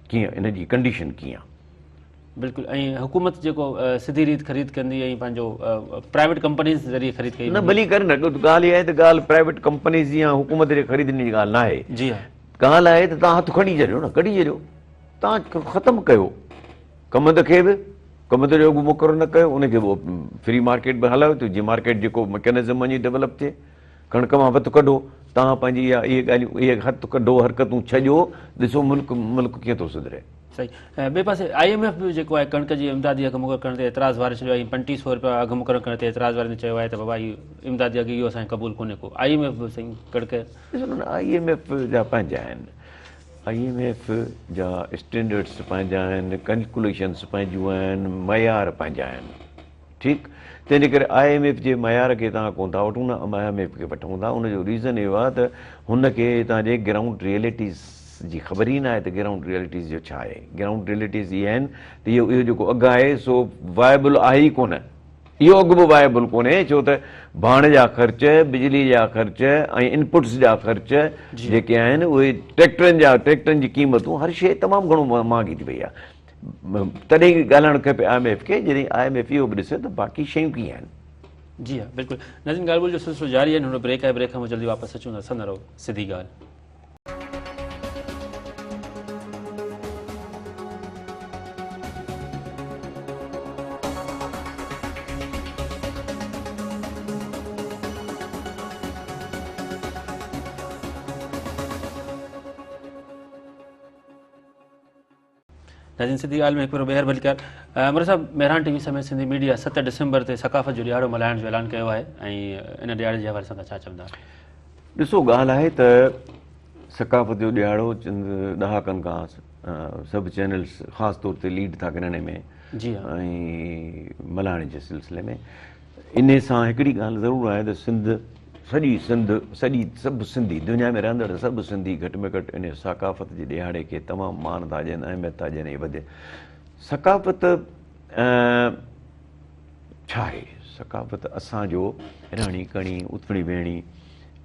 ڪيئن ان جي ڪنڊيشن ڪيئن آهي بلڪل ۽ حڪومت جيڪو سڌي ريت خريد ڪندي ۽ پنهنجو پرائيويٽ ڪمپنيز ذريعي خريد ڪئي نه ڀلي ڪري نه ڳالهه اها آهي ته ڳالهه پرائيويٽ ڪمپنيز جي يا حڪومت جي خريدڻ جي ڳالهه نه آهي جي ها ڳالهه آهي ته توهان هٿ کڻي ڇڏيو نه ڪڍي ڇڏيو توهان ختم ڪيو ڪمند کي به ڪمند جو اگهه مقرر نه ڪيو ان کي به فري مارڪيٽ به هلايو ته جيئن مارڪيٽ جيڪو مڪينزم وڃي ڊولپ ٿئي ڪڻڪ مان وت ڪڍو توهان پنهنجي اها اهي ڳالهيون اهي هٿ ڪڍو حرڪتون ڇڏيو ڏسو ملڪ ملڪ ڪيئن ٿو سڌري. صحيح ۽ ٻئي پاسي I M F به جيڪو آهي ڪڻڪ جي امدادي اگهه مقرر ڪرڻ تي اعتراض واري ڇڏيو آهي ۽ 35 سئو رپيا اگهه مقرر ڪرڻ تي اعتراض واريندي چيو آهي ته بابا هي امدادي اگهه اهو اسان کي قبول ڪونهي ڪو I M F به سائين ڪڻڪ ڏسو نه I M F جا پنهنجا آهن I M F جا اسٽينڊرڊس پنهنجا آهن ڪيلڪوليشنس پنهنجون آهن معيار پنهنجا آهن. ٺيڪ تنهن جي ڪري I M F جي معيار کي توهان ڪونه ٿا وٺون نه I M F کي وٺون ٿا ان جو ريزن اهو آهي ته هن کي هتان جي گرائونڊ ريئلٽيز جي خبر ئي نه آهي ته گرائونڊ ريئلٽيز جو ڇا آهي گرائونڊ ريئلٽيز اهي آهن ته اهو اهو جيڪو اگهه آهي سو وائبل آهي ئي ڪونه اهو اگهه به وائبل ڪونهي ڇو ته ڀاڻ جا خرچ بجلي جا خرچ ۽ انپٽس جا خرچ جيڪي آهن اهي ٽريڪٽرن جا ٽريڪٽرن جي قيمتون هر شيء تمام گهڻو مهانگي ٿي وئي آهي تڏهن ڳالهائڻ کپي I M F کي جڏهن I M F اهو به ڏسي ته باقي شيون ڪيئن آهن. جي ها بلڪل ناظرين ڳالهه ٻولهه جو سلسلو جاري آهي ننڍڙو بريڪ آهي بريڪ کان پوء جلدي واپس اچون ٿا سنڌ رهو سڌي ڳالهه. ناظرين سنڌي ڳالهه ۾ هڪ ڀيرو ٻيهر ڀليڪار مراد صاحب مهراڻ ٽي وي سميت سنڌي ميڊيا 7 ڊسمبر تي ثقافت جو ڏهاڙو ملهائڻ جو اعلان ڪيو آهي ۽ ان ڏهاڙي جي حوالي سان توهان ڇا چوندا؟ ڏسو ڳالهه آهي ته ثقافت جو ڏهاڙو چند ڏهاڪن کان سڀ چينلز خاص طور تي ليڊ ٿا ڪن ان ۾ جي ها ۽ ملهائڻ جي سلسلي ۾ انهي سان هڪڙي ڳالهه ضرور آهي ته سنڌ سڄي سنڌ سڄي سڀ سنڌي دنيا ۾ رهندڙ سڀ سنڌي گهٽ ۾ گهٽ انهي ثقافت جي ڏهاڙي کي تمام مان ٿا ڏين اهميت ٿا ڏين ۽ وڌي ثقافت ڇا آهي ثقافت اسان جو رهڻي ڪهڻي اٿڻي ويهڻي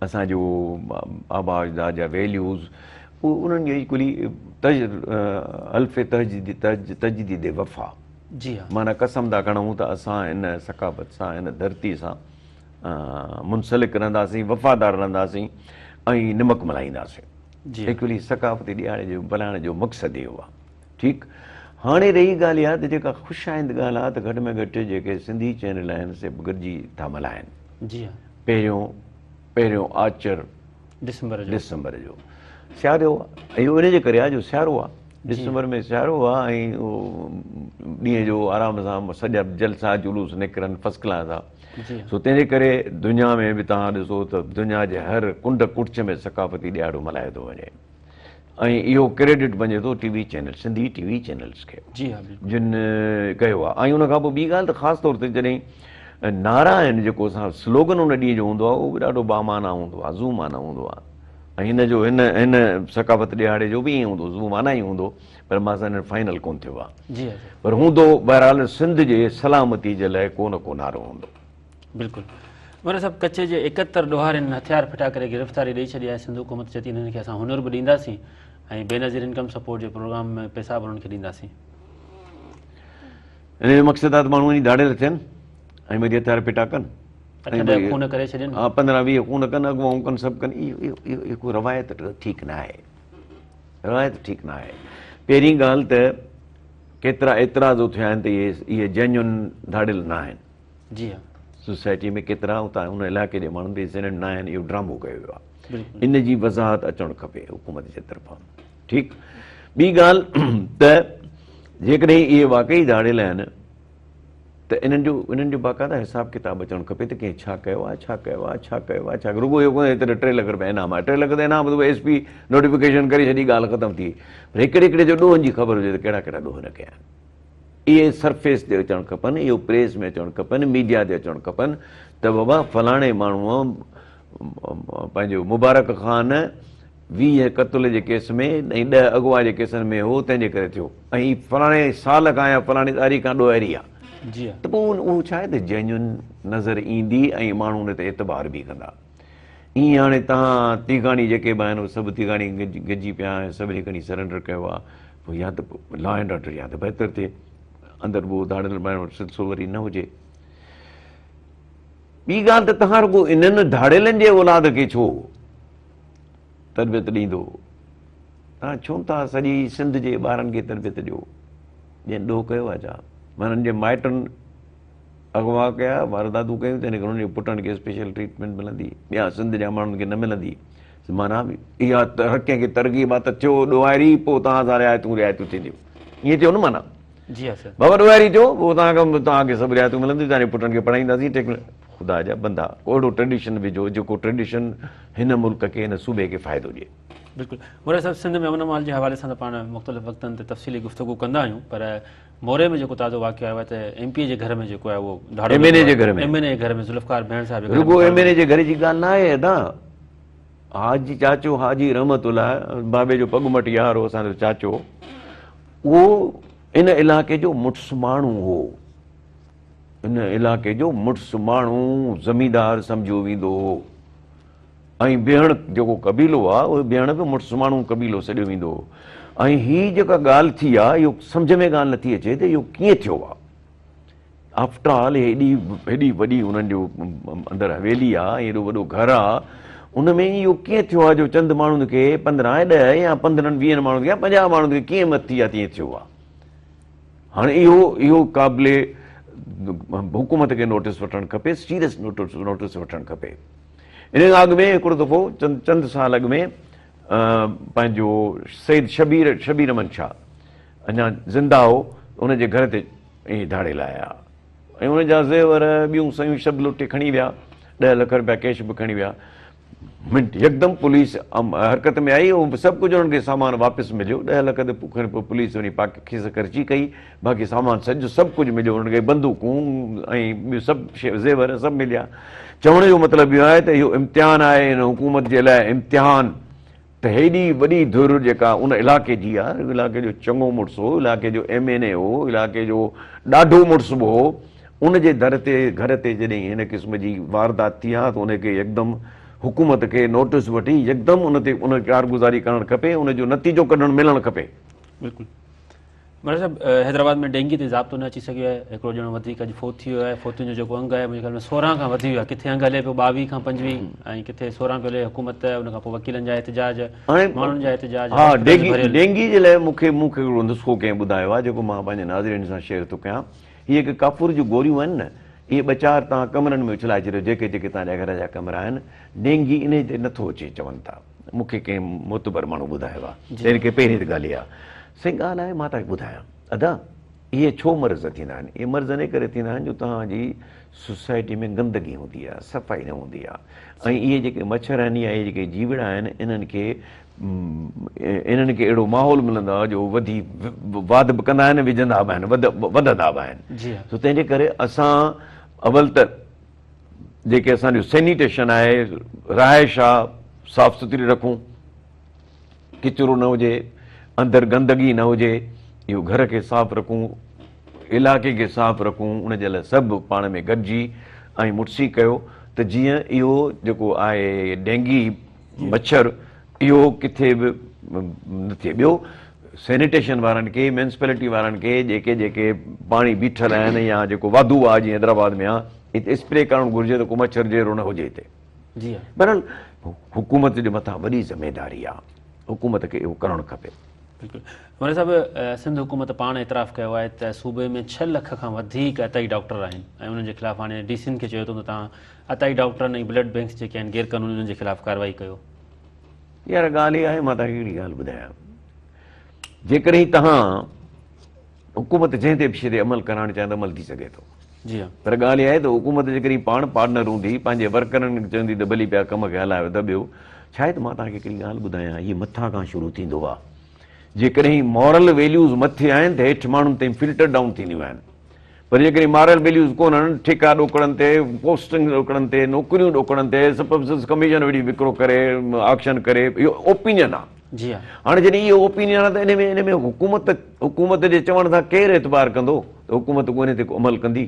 اسان جو آبا اجداد جا ويليوز انهن جي ڪلي تج الف تجديد تجديد وفا جي ها. معنيٰ قسم ٿا کڻون ته اسان هن ثقافت سان هن ڌرتي سان منسلڪ رهنداسين وفادار رهنداسين ۽ نمڪ ملهائينداسين. جي ها. ايڪچوئلي ثقافتي ڏهاڙي جو ملهائڻ جو مقصد اهو آهي. ٺيڪ هاڻي رهي ڳالهه اها ته جيڪا خوش آئند ڳالهه آهي ته گهٽ ۾ گهٽ جيڪي سنڌي چينل آهن سي به گڏجي ٿا ملهائن. جي ها. پهريون پهريون آچر ڊسمبر جو. ڊسمبر جو سيارو اهو ان جي ڪري آهي جو سيارو آهي. ڊسمبر ۾ سيارو آ ۽ اهو ڏينهن جو آرام سان سڄا جلسا جلوس نڪرن فرسٽ ڪلاس آ سو تنهن جي ڪري دنيا ۾ به توهان ڏسو ته دنيا جي هر ڪنڊ ڪڙڇ ۾ ثقافتي ڏهاڙو ملهايو ٿو وڃي ۽ اهو ڪريڊٽ وڃي ٿو T V channel Sindhi T V channels کي جن ڪيو آ ۽ ان کان پوء ٻي ڳالهه ته خاص طور تي جڏهن نعرا آهن جيڪو اسان سلوگن ان ڏينهن جو هوندو آ اهو به ڏاڍو بامعنيٰ هوندو آ ذو معنيٰ هوندو آ ۽ هن جو هن هن ثقافت ڏهاڙي جو به ائين هوندو ذو معنيٰ ئي هوندو پر مان سان فائنل ڪون ٿيو آ پر هوندو بهرحال سنڌ جي سلامتي جي لاء ڪو نه ڪو نعرو هوندو. بلڪل مري صاحب ڪچي جي 71 ڏوهارين هٿيار ڦٽا ڪري گرفتاري ڏئي ڇڏي آهي سنڌ حڪومت چئي ٿي انهن کي اسان هنر به ڏينداسين ۽ بينظير انڪم سپورٽ جي پروگرام ۾ پئسا به انهن کي ڏينداسين. ان جو مقصد آهي ته ماڻهو وڃي ڌاڙيل ٿين ۽ وري هٿيار ڦٽا ڪن. اٺ ڏهه خون ڪري ڇڏين. ها 15 20 خون ڪن اغوائون ڪن سڀ ڪن اهو اهو اهو ڪو روايت ٺيڪ نه آهي روايت ٺيڪ نه آهي پهرين ڳالهه ته ڪيترا اعتراض اٿيا آهن ته اهي اهي جينيون ڌاڙيل نه آهن جي ها سوسائٽي ۾ ڪيترا اتان ان علائقي جي ماڻهن به جينيون نه آهن اهو ڊرامو ڪيو ويو آهي ان جي وضاحت اچڻ کپي حڪومت جي طرفان ٺيڪ ٻي ڳالهه ته جيڪڏهن اهي واقعي ڌاڙيل آهن ته انهن جو انهن جو باقاعده حساب ڪتاب اچڻ کپي ته ڪنهن ڇا ڪيو آهي ڇا ڪيو آهي ڇا ڪيو آهي ڇا رڳو اهو ڪونهي ته 3 لک روپيا انعام آهي 3 لک ته انعام ته ايس پي نوٽيفڪيشن ڪري ڇڏي ڳالهه ختم ٿي پر هڪڙي هڪڙي جو ڏوهن جي خبر هجي ته ڪهڙا ڪهڙا ڏوهه هن ڪيا آهن اهي سرفيس تي اچڻ کپن اهو پريس ۾ اچڻ کپن ميڊيا تي اچڻ کپن ته بابا فلاڻي ماڻهوء پنهنجو مبارڪ خان 20 قتل جي ڪيس ۾ ۽ 10 اغوا جي ڪيسن ۾ هو تنهن جي ڪري ٿيو ۽ هي فلاڻي سال کان يا فلاڻي تاريخ کان ڏوهاري آ جي ها. ته پوء اهو ڇا آهي ته جينيون نظر ايندي ۽ ماڻهو ان تي اعتبار به ڪندا. ائين هاڻي تهان تيغاڻي جيڪي به آهن اهي سڀ تيغاڻي گڏجي پيا آهن سڀني کڻي سرينڊر ڪيو آ پوء يا ته لا اينڊ آرڊر يا ته بهتر ٿئي اندر اهو ڌاڙيل بڻائڻ وارو سلسلو وري نه هجي. ٻي ڳالهه ته تهان رڳو انهن ڌاڙيلن جي اولاد کي ڇو تربيت ڏيندو توهان ڇو نٿا سڄي سنڌ جي ٻارن کي تربيت ڏيو جن ڏوهه ڪيو آهي ڇا معنيٰ جي مائٽن اغوا ڪيا وارداتون ڪيون تنهن ڪري انهن جي پٽن کي اسپيشل ٽريٽمينٽ ملندي ٻيا سنڌ جا ماڻهن کي نه ملندي معنيٰ اها هر ڪنهن کي ترغيب آهي ته ٿيو ڏوهاري پوء توهان سان رعايتون رعايتون ٿينديون ائين ٿيو نه معنيٰ جي ها سر. بابا ڏوهاري ٿيو پوء توهان کي توهان کي سڀ رعايتون ملنديون توهان جي پٽن کي پڙهائينداسين ٽيڪ خدا جا بندا ڪو اهڙو ٽريڊيشن وجهو جيڪو ٽريڊيشن هن ملڪ کي هن صوبي کي فائدو ڏئي. بلڪل موري صاحب سنڌ ۾ امن امان جي حوالي سان ته پاڻ مختلف وقتن تي تفصيلي گفتگو ڪندا آهيون پر موري ۾ جيڪو تازو واقعو آيو آهي ته ايم پي اي جي گهر ۾ جيڪو آهي اهو ڌاڙو ايم اين اي جي گهر ۾ ايم اين اي جي گهر ۾ ذوالفقار ڀيڻ صاحب جي گهر رڳو ايم اين اي جي گهر جي ڳالهه نه آهي ادا حاجي چاچو حاجي رحمت الله بابي جو پڳ مٽ يار هو اسان جو چاچو اهو ان علائقي جو مڙس ماڻهو هو. ان علائقي جو مڙس ماڻهو زميندار سمجهيو ويندو هو ۽ بيهڻ جيڪو قبيلو آ اهو بيهڻ به مڙس ماڻهو قبيلو سڏيو ويندو هو ۽ هي جيڪا ڳالهه ٿي آ اهو سمجهه ۾ ڳالهه نٿي اچي ته اهو ڪيئن ٿيو آ. آفٽر آل هيڏي هيڏي وڏي انهن جو اندر حويلي آ ۽ هيڏو وڏو گهر آ ان ۾ اهو ڪيئن ٿيو آ جو چند ماڻهن کي 15 ڏهه يا 15 20 ماڻهن کي يا 50 ماڻهن کي ڪيئن مت ٿي آ تيئن ٿيو آ هاڻي اهو اهو قابل حڪومت کي نوٽس وٺڻ کپي سيريس نوٽس نوٽس وٺڻ کپي ان کان اڳ ۾ هڪڙو دفعو چند چند سال اڳ ۾ پنهنجو سيد شبير شبير احمد شاهه اڃا زنده هو ان جي گهر تي اهي ڌاڙيل آيا ۽ ان جا زيور ٻيون شيون سڀ لٽي کڻي ويا، 10 لک رپيا ڪيش به کڻي ويا. منٽ يڪدم پوليس حرڪت ۾ آئي ۽ سڀ ڪجهه انهن کي سامان واپس مليو، 10 لک ته کڻي پوء پوليس وڃي پاڪ کيس خرچي ڪئي، باقي سامان سڄو سڀ ڪجهه مليو انهن کي بندوقون ۽ ٻيون سڀ زيور سڀ مليا. چوڻ جو مطلب اهو آهي ته اهو امتحان آهي هن حڪومت جي لاء امتحان. ته هيڏي وڏي ڌر جيڪا ان علائقي جي آ، علائقي جو چڱو مڙس هو، علائقي جو ايم اين اي هو، علائقي جو ڏاڍو مڙس به هو، ان جي در تي گهر تي جڏهن هن قسم جي واردات ٿي آ ته ان کي يڪدم حڪومت کي نوٽس وٺي يڪدم ان تي ان ڪارگذاري ڪرڻ کپي، ان جو نتيجو ڪڍڻ ملڻ کپي. بلڪل مرزا صاحب حيدرآباد ۾ ڊينگي تي ضابطو نه اچي سگهيو آهي، هڪڙو ڄڻو وڌيڪ اڄ فوت ٿي ويو آهي، فوتين جو جيڪو انگ آهي منهنجي خيال ۾ 16 کان وڌي ويو آهي، ڪٿي انگ هلي پيو 22 کان 25 ۽ ڪٿي 16 پيو هلي، حڪومت ان کان پوء وڪيلن جا احتجاج، ماڻهن جا احتجاج، ها ڊينگي جي لاء مون کي مون کي هڪڙو نسخو ڪنهن ٻڌايو آهي جيڪو مان پنهنجي ناظرين سان شيئر ٿو ڪيان، هي جيڪي ڪافور جون گوريون آهن نه اهي ٻه چار توهان ڪمرن ۾ اڇلائي ڇڏيو جيڪي جيڪي توهان جا گهر جا ڪمرا آهن، ڊينگي انهي تي نٿو اچي چون ٿا. مون کي ڪنهن معتبر ماڻهو ٻڌايو آهي. تنهن ڪري پهرين ته ڳالهه اها. سائين ڳالهه آهي مان توهان کي ٻڌايان ادا اهي ڇو مرض ٿيندا آهن؟ اهي مرض انهي ڪري ٿيندا آهن جو توهان جي سوسائٽي ۾ گندگي هوندي آهي، صفائي نه هوندي آهي ۽ اهي جيڪي مڇر آهن يا اهي جيڪي جيوڙا آهن انهن کي انهن کي اهڙو ماحول ملندو آهي جو وڌي واڌ به ڪندا آهن وجهندا به آهن وڌندا به آهن سو تنهن جي ڪري اسان اول ته جيڪي اسان جو سينيٽيشن آهي رهائش آهي صاف سٿري رکون. ڪچرو نه هجي، اندر گندگي نه هجي، اهو گهر کي صاف رکون، علائقي کي صاف رکون، ان جي لاء سڀ پاڻ ۾ گڏجي ۽ مڙسي ڪيو ته جيئن اهو جيڪو آهي ڊينگي مڇر اهو ڪٿي به نه ٿئي. ٻيو سينيٽيشن وارن کي، ميونسپلٽي وارن کي جيڪي جيڪي پاڻي بيٺل آهن يا جيڪو واڌو آهي جيئن حيدرآباد ۾ آهي اتي اسپري ڪرڻ گهرجي ته ڪو مڇر جهڙو نه هجي هتي. جي ها. بهرحال حڪومت جي مٿان وڏي ذميداري آ حڪومت کي اهو ڪرڻ کپي. بلڪل مولوي صاحب سنڌ حڪومت پاڻ اعتراف ڪيو آهي ته صوبي ۾ 6 لک کان وڌيڪ عطائي ڊاڪٽر آهن ۽ انهن جي خلاف هاڻي ڊي سين کي چيو اٿئون ته توهان عطائي ڊاڪٽرن ۽ بلڊ بينڪس جيڪي آهن غير قانوني انهن جي خلاف ڪارروائي ڪيو. يار ڳالهه اها آهي مان توهان کي هڪڙي ڳالهه ٻڌايان جيڪڏهن توهان حڪومت جنهن تي به شيء تي عمل ڪرائڻ چاهي ته عمل ٿي سگهي ٿو. جي ها. پر ڳالهه اها آهي ته حڪومت جيڪڏهن پاڻ پارٽنر هوندي پنهنجي ورڪرن کي چوندي ته ڀلي پيا ڪم کي هلايو ته ٻيو ڇا آهي ته مان توهان کي هڪڙي ڳالهه ٻڌايان هي مٿان کان شروع ٿيندو آهي جيڪڏهن مورل ويليوز مٿي آهن ته هيٺ ماڻهن تائين فلٽر ڊائون ٿينديون آهن پر جيڪڏهن مارل ويليوز ڪونهن ٺيڪا ڏوڪڙن تي پوسٽنگ ڏوڪڙن تي نوڪريون ڏوڪڙن تي سپرفيسز ڪميشن وڙهي وڪرو ڪري آڪشن ڪري اهو اوپينين آهي جي ها. هاڻي جڏهن اهو اوپينين آهي ته ان ۾ ان ۾ حڪومت حڪومت جي چوڻ سان ڪير اعتبار ڪندو ته حڪومت ڪو ان تي ڪو عمل ڪندي؟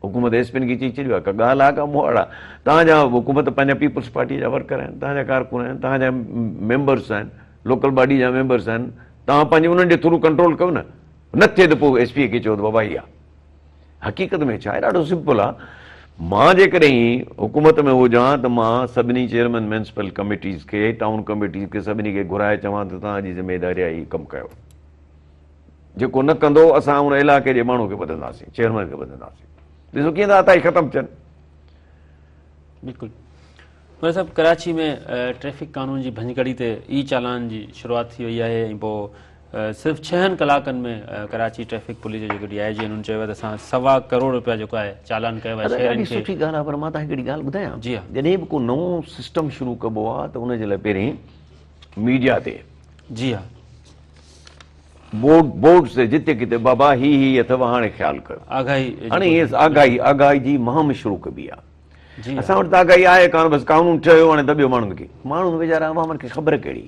حڪومت ايس پين کي چئي ڇڏيو آهي ڪا ڳالهه آهي ڪا مهاڙ آهي توهان جا حڪومت پنهنجا پيپلز پارٽي جا ورڪر آهن توهان جا ڪارڪن آهن توهان جا ميمبرس آهن لوڪل باڊي جا ميمبرس آهن توهان پنهنجي انهن جي ٿرو ڪنٽرول ڪيو نه نه ٿئي ته پوء ايس پي کي چئو ته بابا هي آهي حقيقت ۾ ڇا آهي ڏاڍو سمپل آهي مان جيڪڏهن حڪومت ۾ هجان ته مان سڀني چيئرمين ميونسپل ڪميٽيز کي ٽائون ڪميٽيز کي سڀني کي گهرائي چوان ته توهان جي ذميواري آهي هي ڪم ڪيو جيڪو نه ڪندو اسان ان علائقي جي ماڻهو کي ٻڌنداسين چيئرمين کي ٻڌنداسين ڏسو ڪيئن ٿا عطائي ختم ٿين. بلڪل مولوي صاحب ڪراچي ۾ ٽريفڪ قانون جي ڀڃڪڙي تي اي چالان جي شروعات ٿي وئي آهي ۽ پوء صرف ڇهن ڪلاڪن ۾ ڪراچي ٽريفڪ پوليس جو جيڪو ڊي I جي انهن چيو آهي ته اسان سوا ڪروڙ روپيا جيڪو آهي چالان ڪيو آهي شهرين کي. سٺي ڳالهه آهي پر مان توهان کي هڪڙي ڳالهه ٻڌايان جي ها جڏهن به ڪو نئون سسٽم شروع ڪبو آهي ته ان جي لاء پهرين ميڊيا تي جي ها بورڊ بورڊ تي جتي ڪٿي بابا هي هي اٿو هاڻي خيال ڪيو آگاهي هاڻي هي آگاهي آگاهي جي مهم شروع ڪبي آهي جي اسان وٽ ته آگاهي آهي ڪانه بس قانون ٺهيو هاڻي دٻيو ماڻهن کي ماڻهن ويچارا عوامن کي خبر ڪهڙي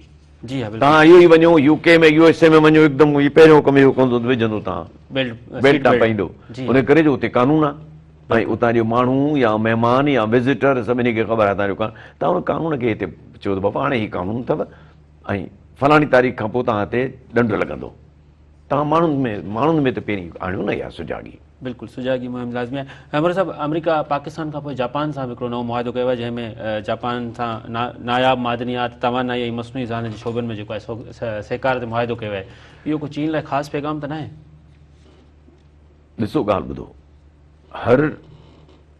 جي ها بلڪل تان اهو ئي وڃو يو ڪي ۾ يو ايس اي ۾ وڃو هڪدم هي پهريون ڪم اهو ڪندو ته وجهندو تان بيلٽ بيلٽ تان پائيندو جي ان ڪري جو اتي قانون آ ۽ اتان جو ماڻهو يا مهمان يا وزيٽر سڀني کي خبر آهي تان جو قانون تان ان قانون کي هتي چيو ته بابا هاڻي هي قانون اٿو ۽ فلاڻي تاريخ کان پوء تان تي ڏنڊ لڳندو توهان ماڻهن ۾ ماڻهن ۾ ته پهرين آڻيو نه اها سجاڳي. بلڪل سجاڳي مهم لازمي آهي. احمد صاحب آمريڪا پاڪستان کان پوء جاپان سان به هڪڙو نئون معاهدو ڪيو آهي جنهن ۾ جاپان سان ناياب معدنيات، توانائي ۽ مصنوعي ذهانت جي شعبن ۾ جيڪو آهي سهڪار تي معاهدو ڪيو آهي. اهو ڪو چين لاء خاص پيغام ته ناهي؟ ڏسو ڳالهه ٻڌو هر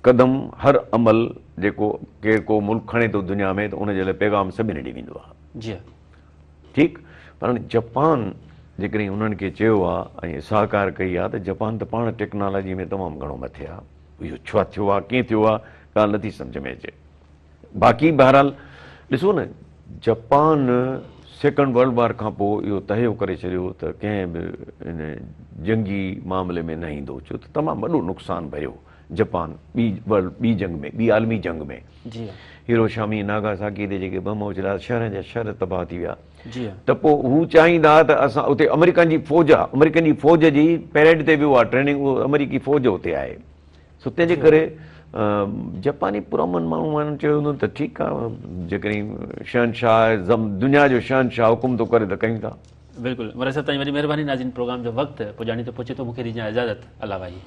قدم هر عمل جيڪو ڪير ڪو ملڪ کڻي ٿو دنيا ۾ ته ان جي لاء پيغام سڀني ڏي ويندو آهي. جي ها. ٺيڪ پر هاڻي جپان جيڪڏهن انهن کي چيو آ ۽ سهڪار ڪئي آ ته جپان ته پاڻ ٽيڪنالاجي ۾ تمام گهڻو مٿي آ اهو ڇو ٿيو آ ڪيئن ٿيو آ ڳالهه نٿي سمجهه ۾ اچي باقي بهرحال ڏسو نه جپان سيڪنڊ ورلڊ وار کان پوء اهو تهيو ڪري ڇڏيو ته ڪنهن به ان جنگي معاملي ۾ نه ايندو ڇو ته تمام وڏو نقصان ڀريو جپان ٻي ورلڊ ٻي جنگ ۾ ٻي عالمي جنگ ۾ جي ها. هيروشامي ناگاساڪي تي جيڪي بم اڇليا شهرن جا شهر تباهه ٿي ويا جي ها. ته پوء هو چاهيندا ته اسان اتي آمريڪن جي فوج آ آمريڪن جي فوج جي پيريڊ تي به اها ٽريننگ اهو آمريڪي فوج اتي آهي سو تنهن جي ڪري جپاني پرامن ماڻهو آهن چيو هوندو ته ٺيڪ آ جيڪڏهن شهنشاهه دنيا جو شهنشاهه حڪم ٿو ڪري ته ڪيون ٿا. بلڪل مراد صاحب تنهنجي وڏي مهرباني ناظرين پروگرام جو وقت پڄاڻي تي پهچي ٿو مونکي ڏجان اجازت الله واهي.